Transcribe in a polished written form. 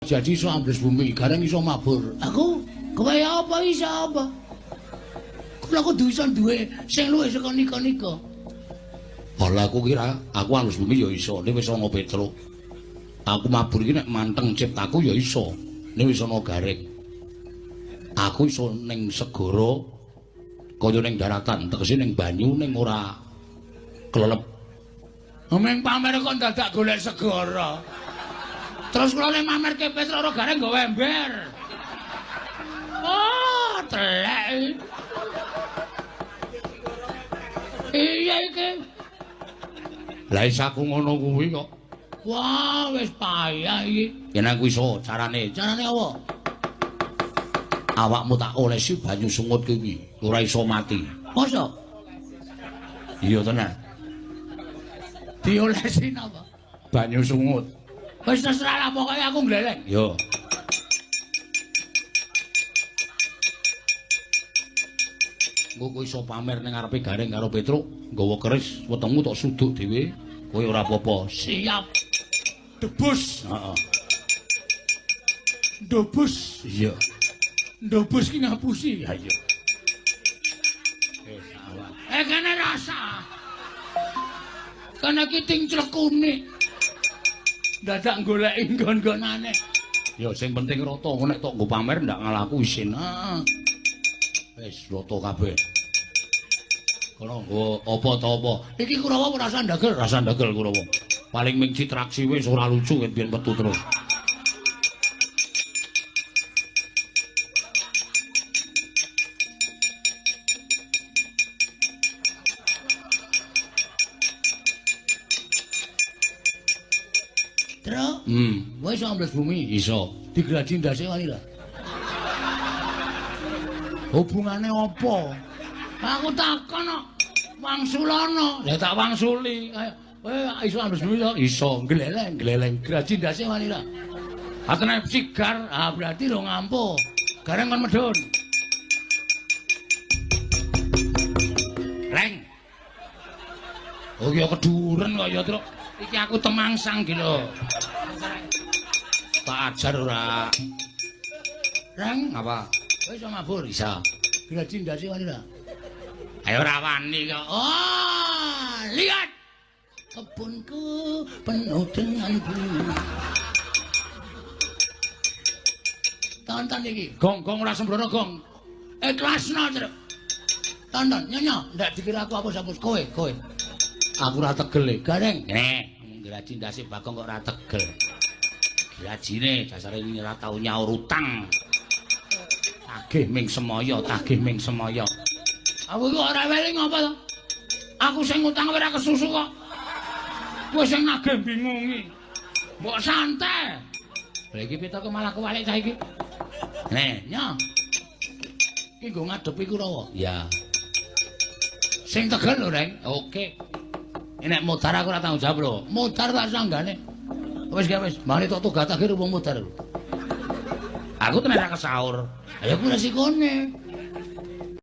Jadi iso ambles bumi, gareng iso mabur. Aku kowe apa iso apa? Kula kudu iso duwe sing luwih saka nika-nika. Lah aku kira aku ambles bumi ya iso, nek wis ana Petruk. Aku mabur iki nek manteng ciptaku ya iso, nek wis ana gareng. Aku iso ning segara kaya ning daratan, tegese ning banyu ning ora klelep. Meng pamer kok dadak golek segara. Terus kula nek mamerke Petruk ora gareng nggawa ember. Oh, telek. Iya iki. Lah iso aku ngono kuwi kok. Wah, wis payah iki. Yen aku iso carane. Carane apa? Awakmu tak olesi banyu sungut kuwi, ora iso mati. Masa? Iya tenan. Diolesi napa? Banyu sungut. Wis terserah lah pokoke aku ngleleng. Yo. Engko kowe iso pamer ning ngarepe Gareng karo Petruk, nggawa keris, wetengmu tok suduk dhewe, kowe ora apa-apa. Siap. Debus. Heeh. Ndobus. Iya. Ndobus ki ngapusi. Ha iya. Eh kene rasa. Kene ki ting clekune. Dadak goleki nggon-nggonane. Ya sing penting rata, engko nek tok nggo pamer ndak ngalahku isin. Heeh. Wis rata kabeh. Kono nggo apa ta apa. Iki Kurawa ora rasa ndagel, rasa ndagel Kurawa. Paling ming citraksi wis ora lucu ket biyen metu terus. Truk, kowe iso ambles bumi? Iso. Digraji ndase wani ra? Hubungane apa? Aku takon kok. Wangsulana. Ya tak wangsuli. Ayo, kowe iso ambles bumi to? Iso. Gleleng, gleleng. Graji ndase wani ra? Atene sigar, ah berarti lo ngampuh. Gareng kon medhun. Reng. Oh ya keduren kok ya, Truk. Iki aku temangsang iki lho. Tak ajar ora. Reng, apa? Kowe iso mabur? Iso. Graji ndase wani ra? Ayo ora wani kok. Oh, lihat. Kebunku penuh dengan bunga. Tonton iki. Gong, gong ora sembrono gong. Ikhlasno, Truk. Tonton, nyonya, ndak dikira aku apus-apus kowe, kowe. Aku ora tegel e. Gareng. Nek, graji ndase Bagong kok ora tegel. Grajine dasare ora tau nyaur utang. Tagih ming semaya, tagih ming semaya. Aku iki ora weling apa to? Aku sing ngutang ora kesusu kok. Kowe sing nagih bingungi. Mbok santai. Lha iki pitoke malah kewalik cah iki. Nek, nyo. Iki nggo ngadepi Kurawa. Ya. Sing tegel lho, Reng. Oke. Nek modar aku ora tanggung jawab lho. Modar tak sanggane. Wis gak wis, mari tok tugas akhir wong modar. Aku tenan ora kesaur. Ayo ku resikone.